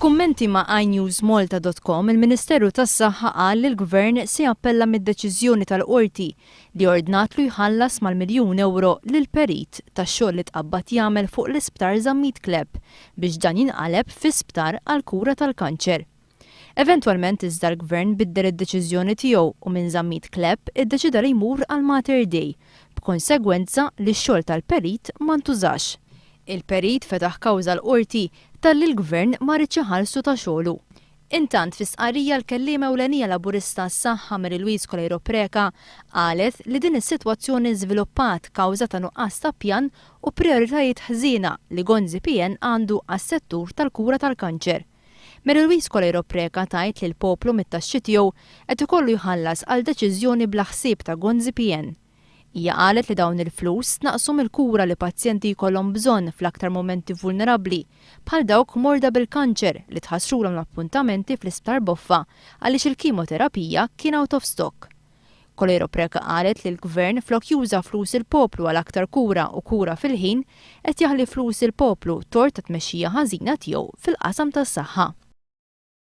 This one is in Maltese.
F'kummenti ma' inewsmalta.com il-Ministeru tas-Saħħa qal li l-Gvern se jappella mid-deċiżjoni tal-Qorti li ordnatlu jħallas mal-miljun ewro lill-perit tax-xogħol li tqabbad jagħmel fuq l-Isptar Zammit Clapp biex dan jinqaleb fi sptar għall-kura tal-kanċer. Eventwalment iżda l-Gvern biddel id-deċiżjoni tiegħu u minn Zammit Clapp iddeċieda li jmur għal Mater Dei, b'konsegwenza li x-xogħol tal-perit ma ntużax. Il-perit fetaħ kawża l-Qorti talli l-Gvern ma riedx iħallsu ta' xogħlu. Intant fi stqarrija l-kelliema ewlenija Laburista għas-Saħħa Mary Louise Coleiro Preca qalet li din is-sitwazzjoni żviluppat kawża ta' nuqqas ta' pjan u prijoritajiet ħżiena li Gonzi PN għandu għas-settur tal-kura tal-kanċer. Mary Louise Coleiro Preca tgħid li l-poplu mit-taxxi tiegħu qed ikollu jħallas għal deċiżjoni bla ħsieb ta' Gonzi PN. Hija qalet li dawn il-flus tnaqqsu mill-kura li pazjenti jkollhom bżonn fl-aktar mumenti vulnerabbli, bħal dawk morda bil-kanċer li tħassrulhom l-appuntamenti fl-Isptar Boffa għaliex il-kimoterapija kien out of stock. Coleiro Preca qalet li l-Gvern flok juża flus il-poplu għal aktar kura u kura fil-ħin, qed jaħli flus il-poplu tort tat-tmexxija ħażina tiegħu fil-qasam tas-saħħa.